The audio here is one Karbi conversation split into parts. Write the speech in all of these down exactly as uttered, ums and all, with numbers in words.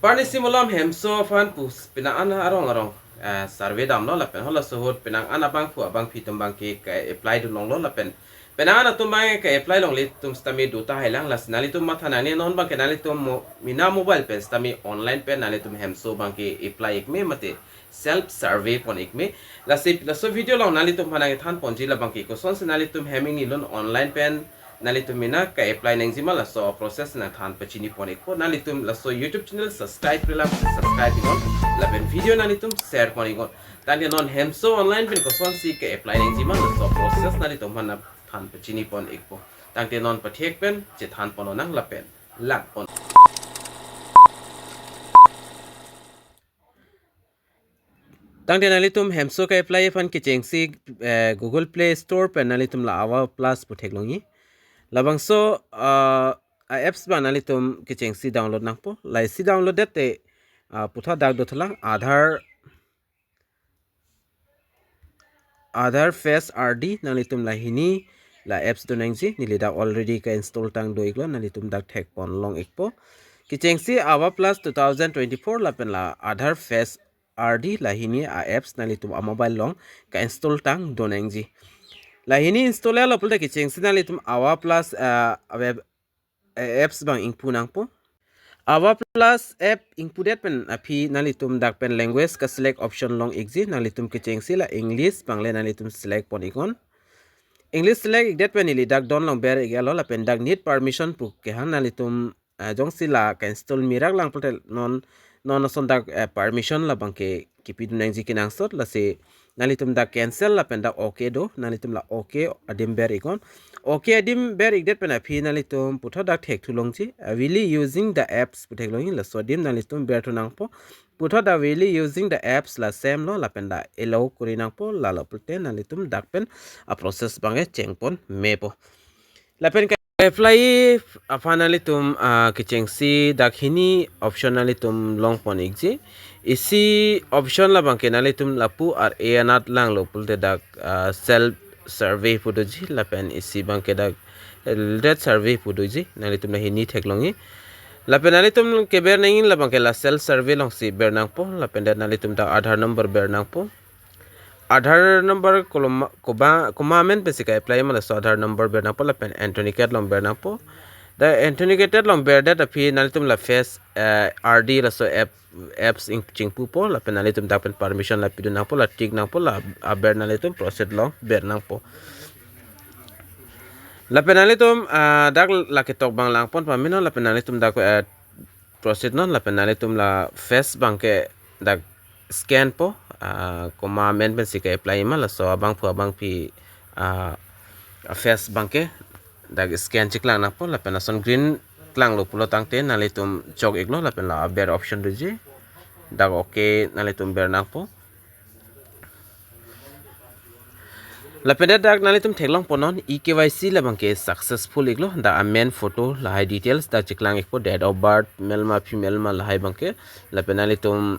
Parni simulam hemso aphan pu penang an arong arong, eh, survey damlo lapen halaso ahut penang an abangphu abangphi atum abangke ke-apply dun longlo lapen penang an atum abang ke-apply longle atum sitame do tahai lang, lasi nanglitum matha nangne, non abangke nanglitum mo-, mena mobile pen sitame online pen nanglitum hemso abangke apply ik me mate self survey pon ik me. Lasi laso video along nanglitum aphan nangthan ponji, labangke kosonsi nanglitum hem ingnilun online pen nanglitum mena ke-apply nangji ma, laso process nangthan pachini pon ikpo. Nanglitum laso YouTube channel subscribe-re lang, subscribe iknon lapen video nanglitum share pon iknon. Tangte non hemso online pen kosonsi ke-apply nangji ma, laso process nanglitum aphan nangthan pachini pon ikpo. Tangte non pathek pen chethan pon nang lapen lang pon. Tangte nanglitum hemso ke-apply aphan kechengsi, eh, Google Play Store pen nanglitum la Aava Plus pu theklongji. Labangso, ah, a-apps abang nanglitum kechengsi download nangpo. Lasi download det te, ah, puthot dak dothulang Aadhaar, Aadhaar Fest R D, nanglitum lahini la apps do nangji, neli dak already ke-install tang do iklo, nanglitum dak thek pon long ikpo. Kechengsi Aava Plus two thousand twenty-four lapen la Aadhaar Fest R D, lahini a-apps nanglitum a-mobile along ke-install tang do nangji. Lahini install lo pulote kechengsi nanglitum Aava Plus, eh, web, eh, apps abang ingpu nangpo. Aava Plus app ingpu det pen aphi nanglitum dak pen language ke-select option long ikji, nanglitum kechengsi la English abang le nanglitum select pon iknon. English select ik det pen neli dak don along ber iklo lapen dak need permission pu kehang, nanglitum, eh, jongsi la ke-install mirak lang pulote non, non ason dak, eh, permission labangke kipi dun nangji kenangsot, lasi nanglitum dak cancel lapen dak okay do, nanglitum la okay adim ber iknon. Okay adim ber ik det pen aphi nanglitum puthot dak thekthu longji, "I will using the apps" pu theklongji, laso adim nanglitum berthu nangpo. Puthot dak "I will using the apps" la sem lo lapen dak allow kori nangpo, lalo pulote nanglitum dak pen a-process abangke cheng pon mepo. Lapen ke-apply aphan nanglitum, ah, kechengsi dak hini option nanglitum long pon ikji. Isi option labangke nanglitum lapu ar-e anat langlo pulote dak, ah, self survey pu doji lapen isi abangke dak, eh, red survey pu doji, nanglitum lahini theklongji. Lapen nanglitum keber nangji labangke la self survey alongsi ber nangpo, lapen det nanglitum dak Aadhaar number ber nangpo. Aadhaar number koloma, koba, komat amen pensi ke-apply ma, laso Aadhaar number ber nangpo lapen authenticated along ber nangpo. Dak authenticated along ber det aphi nanglitum la Fest, eh, R D laso app, apps ing chingpupo lapen nanglitum dak pen permission la pidun nangpo, la tick nangpo, la aber nanglitum proceed along ber nangpo. Lapen nanglitum, ah, dak la ketok abang lang pon pamino, lapen nanglitum dak, eh, proceed non, lapen nanglitum la face abangke dak scan po, ah, komat amen pensi ke-apply ma, laso abangphu abangphi, ah, face abangke dak scan chiklang nangpo, lapen lason green klanglo pulo tangte nanglitum chok iklo, lapen la aber option doji, dak okay nanglitum ber nangpo. Lapen det dak nanglitum theklong pon non, e-K Y C labangke successful iklo, dak amen photo lahai details dak chiklang ikpo, date of birth, male ma female ma lahai abangke, lapen nanglitum,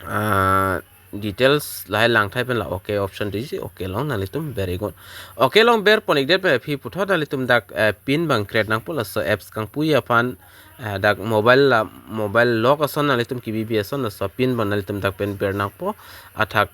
ah, details lahai langthai pen la okay option doji, okay along nanglitum ber iknon. Okay along ber pon ik det pen aphi puthot nanglitum dak, eh, pin abang create nangpo, laso apps kangpui aphan, eh, dak mobile la, mobile lock ason nanglitum kebibi ason, laso pin abang nanglitum dak pen ber nangpo, athak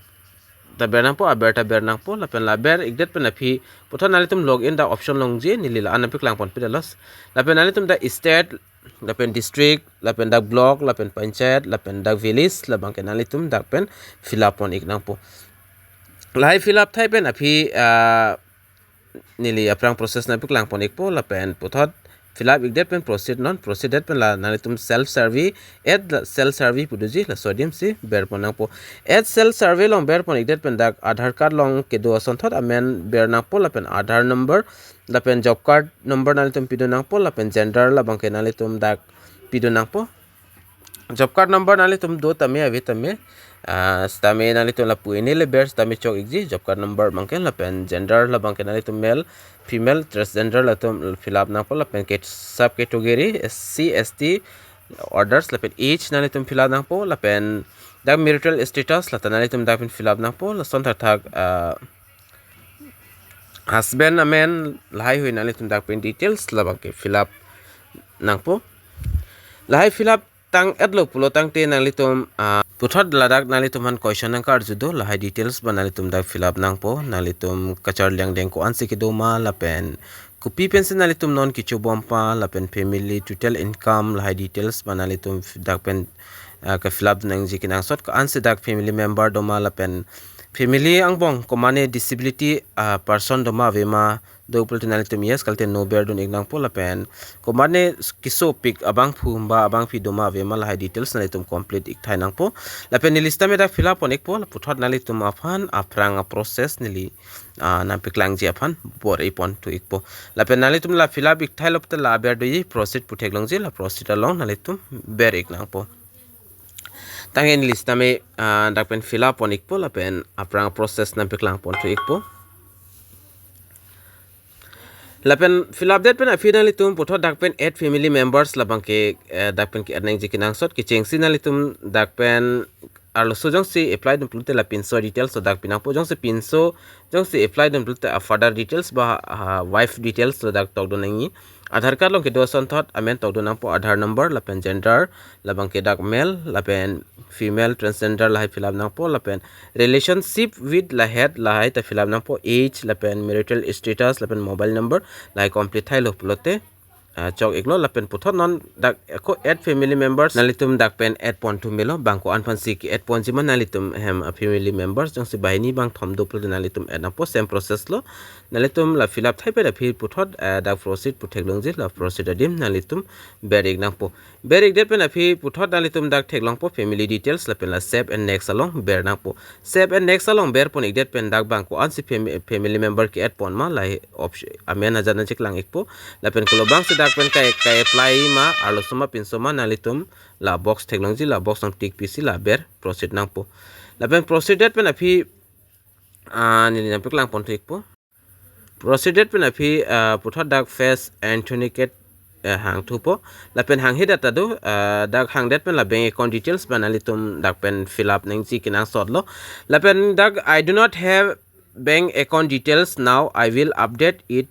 ta ber nangpo, aber ta ber nangpo, lapen la aber ik det pen aphi puthot nanglitum login dak option longji, neli la-an nangpeklang ponpe detlo. Lapen nanglitum dak state, lapen district, lapen dak block, lapen panchayat, lapen dak village, labangke nanglitum dak pen fill up pon ik nangpo. Lahai fill up thai pen aphi, ah, neli aphrang process nangpeklang pon ikpo, lapen puthot fill up ik det pen proceed non, proceed det pen la nanglitum self survey, add self survey pu doji, laso adim si ber pon nangpo. Add self survey along ber pon ik det pen dak Aadhaar card along kedo asonthot amen ber nangpo, lapen Aadhaar number, lapen job card number nanglitum pidun nangpo, lapen gender labangke nanglitum dak pidun nangpo. Job card number nanglitum do tame ave tame, ah, sitame nanglitum lapu ini le ber sitame chok ikji job card number abangke, lapen gender labangke nanglitum male, female, transgender latum fill up nangpo, lapen ke sub category S C, S T, others, lapen age nanglitum fill up nangpo, lapen dak marital status lata nanglitum dak pen fill up nangpo, lason thakthak, ah, husband amen lahai hui nanglitum dak pen details labangke fill up nangpo. Lahai fill up tang-etlo pulo tangte nanglitum, ah, puthot ladak nanglitum aphan question nangkarju do, lahai details abang nanglitum dak fill up nangpo, nanglitum kacharli angdeng ko-ansi kedo ma lapen kopi pensi nanglitum non kecho bom pa lapen family total income lahai details abang nanglitum dak pen, ah, ke fill up nangji kenangsot, ko-ansi dak family member do ma lapen family angbong komane disability, ah, person do ma ave ma, do pulote nanglitum yes, kalite no berdun ik nangpo lapen komane kesopik abangphu ba abangpi do ma ave ma lahai details nanglitum complete ik thai nangpo. Lapen neli sitame dak fill up pon ikpo, la puthot nanglitum aphan aphrang a-process neli, ah, nangpaklangji aphan bor-i pon thu ikpo. Lapen nanglitum la fill up ik thailo pulote la aber doji, proceed pu theklongji, la proceed along nanglitum ber ik nangpo. Tangke neli sitame, ah, dak pen fill up pon ikpo lapen aphrang a-process nangpaklang pon thu ikpo. Lapen fill up det pen aphi nanglitum puthot dak pen add family members labang ke, eh, dak pen ke-add nangji kenangsot, kechengsi nanglitum dak pen arloso jongsi apply dun pulote la pinso details ladak pi nangpo, jongsi pinso, jongsi apply dun pulote a-father details ba, ah, wife details ladak tokdun nangji. Aadhaar card along kedo asonthot amen tokdun nangpo, Aadhaar number lapen gender, labang ke dak male lapen female, transgender lahai fill up nangpo, lapen relationship with la head lahai ta fill up nangpo, age lapen marital status lapen mobile number lahai complete thailo pulote, ah, chok iklo. Lapen puthot non dak ko add family members nanglitum dak pen add pon thu melo, bang ko-an aphansi ke-add ponji ma nanglitum hem a-family members, jongsi banghini bangthom do pulote nanglitum add nangpo, same process lo. Nanglitum la fill up thai pen aphi puthot, eh, dak proceed pu theklongji, la proceed adim nanglitum ber ik nangpo. Ber ik det pen aphi puthot nanglitum dak theklongpo family details lapen la save and next along ber nangpo. Save and next along ber pon ik det pen dak bang ko-ansi fam-, family member ke-add pon ma lahai option amen ajat nangcheklang ikpo. Lapen kolo bangsi dak pen kai, kai-apply ma, arloso ma pinso ma, nanglitum la box theklongji, la box along tick pisi la ber proceed nangpo. Lapen proceed det pen aphi, ah, neli nangpaklang pon thu ikpo. Proceed det pen aphi, ah, puthot dak face authenticate, eh, hang thupo. Lapen hanghe det ta do, ah, dak hang det pen la bank account details abang nanglitum dak pen fill up nangji kenangsot lo. Lapen dak "I do not have bank account details now, I will update it,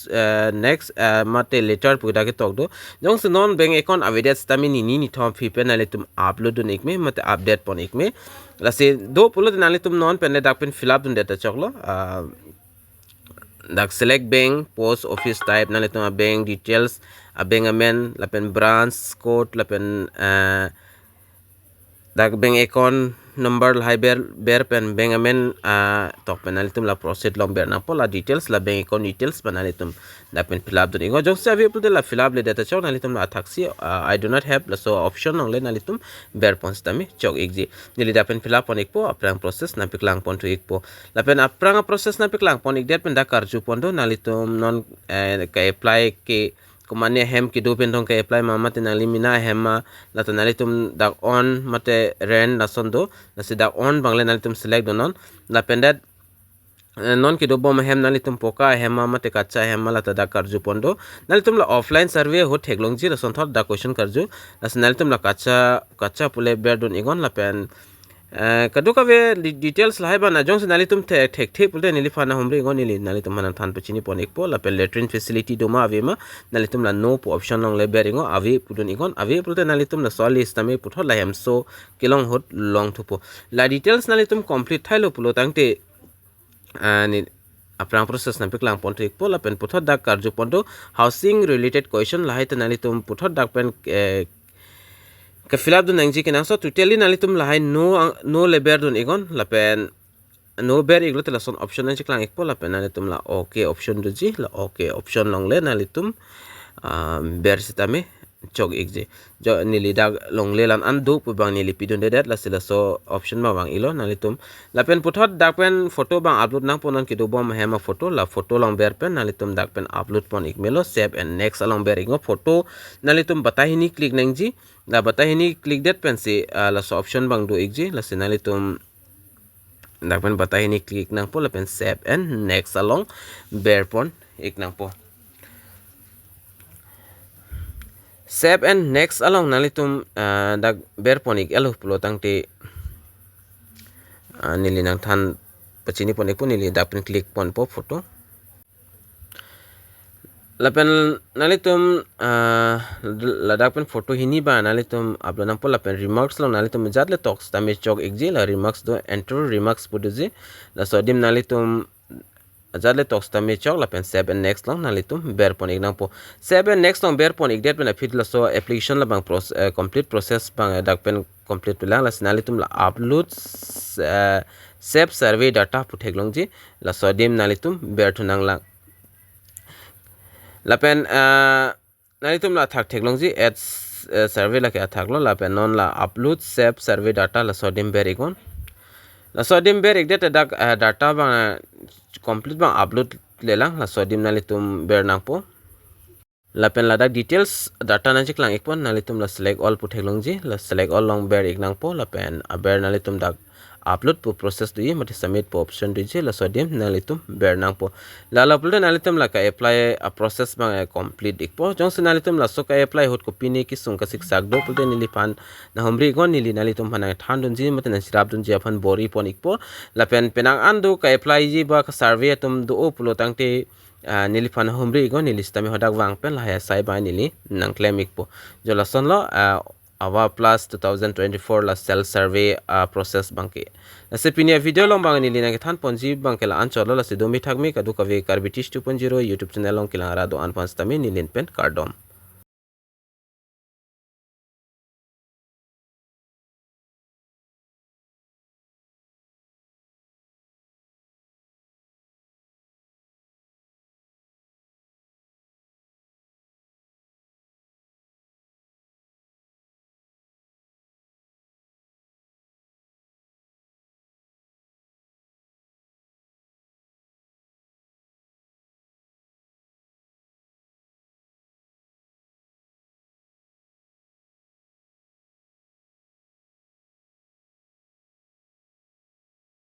eh, next, eh, mate later" pu dak ketok do. Jongsi non bank account avedet sitame nini nithom aphi pen nanglitum upload dun ik me mate update pon ik me. Lasi do pulote nanglitum non pen le dak pen fill up dundet ta choklo. Ah, dak select bank, post office type, nanglitum a-bank details, a-bank amen lapen branch code lapen, eh, dak bank account number lahai ber, ber pen bank amen, ah, tok pen nanglitum la proceed along ber nangpo, la details, la bank account details abang nanglitum dak pen fill up dun iknon. Jongsi ave pulote la fill up ledet ta chok, nanglitum la athaksi, ah, "I do not have" laso option along le nanglitum ber pon sitame chok ikji. Neli dak pen fill up pon ikpo, aphrang process nangpaklang pon thu ikpo. Lapen aphrang a-process nangpaklang pon ik det pen dak karju pon do, nanglitum non, eh, kai-apply ke komane ahem kedo pen dong kai-apply ma mate nangli mena ahem ma, lata nanglitum dak own mate rent lason do, lasi dak own abang le nanglitum select dun non. Lapen det, eh, non kedo bom ahem nanglitum poka ahem ma mate kacha ahem ma, lata dak karju pon do. Nanglitum la offline survey ahut theklongji, lasonthot dak question karju. Lasi nanglitum la kacha, kacha pu le ber dun iknon lapen, eh, kadokave de-, details lahai abang na jongsi nanglitum the-, thekthe pulote neliphan nahumri iknon, neli nanglitum aphan nangthan pachini pon ikpo. Lapen latrine facility do ma ave ma, nanglitum la no pu option along le ber iknon, ave pudun iknon, ave pulote nanglitum laso a-list tame puthot la hemso kelong ahut long thupo. La details nanglitum complete thailo pulo tangte, ah, ne aphrang process nangpaklang pon thu ikpo. Lapen puthot dak karju pon do housing related question, lahai ta nanglitum puthot dak pen, eh, ke-fill up dun nangji kenangsot, totally nanglitum lahai no ang, no le ber dun iknon, lapen no ber iklo te lason option nangcheklang ikpo, lapen nanglitum la okay option doji, la okay option along le nanglitum, ah, ber sitame chok ikji. Jo neli dak longle la-an do pu abang neli pidundedet, lasi laso option abang vang iklo nanglitum. Lapen puthot dak pen photo abang upload nangpo, non kedo bom ahem a-photo, la photo along ber pen nanglitum dak pen upload pon ik melo, save and next along ber iknon. Photo nanglitum batai hini click nangji, la batai hini click det pensi, ah, laso option abang do ikji, lasi nanglitum dak pen batai hini click nangpo lapen save and next along ber pon ik nangpo. Save and next along nanglitum, ah, dak ber pon ik-etlo pulo tangte, ah, neli nangthan pachini pon ikpo, neli dak pen click ponpo photo. Lapen nanglitum, ah, ladak pen photo hini ba nanglitum upload nangpo, lapen remarks along nanglitum ajat le tok sitame chok ikji, la remarks do, enter remarks pu doji. Laso adim nanglitum ajat le tok sitame chok, lapen save and next along nanglitum berpon ik nangpo. Save and next along berpon ikdet pen aphi laso application labang proce-, eh, complete process abang, eh, dak pen complete pilang, lasi nanglitum la upload, eh, save survey data pu theklongji, laso adim nanglitum berthu nanglang. Lapen, eh, nanglitum la athak theklongji, add, eh, survey lake athak lo, lapen non la upload save survey data, laso adim ber iknon. Laso adim ber ikdet dak, eh, data abang, eh, complete abang upload lelang, laso adim nanglitum ber nangpo. Lapen ladak details data nangcheklang ikpo, nanglitum la select all pu theklongji, la select all along ber ik nangpo, lapen aber nanglitum dak upload pu process doji, mate submit pu option doji, laso adim nanglitum ber nangpo. Lalo pulote nanglitum la ka-apply a-process abang, eh, complete ikpo. Jongsi nanglitum laso ka-apply ahut kopine kesung kasiksak do pulote neliphan nanghumri iknon, neli nanglitum aphan nangthandunji mate nangcherapdunji aphan bor-ipon ikpo. Lapen penang an do ka-applyji ba ka-survey atum do-o pulo tangte, ah, neliphan nanghumri iknon, neli sitame hadak vang pen lahai asai abang neli nangklem ikpo. Jo lasonlo, ah, Awa Plus two thousand twenty-four la self survey, ah, process abangke. Lasi pini a-video along abang neli nangkethanponji abangke la-anchotlo, lasi domi thakmi kadokave Karbi Teach two point zero YouTube channel along kelang arat do-an aphan sitame neli pen kardom.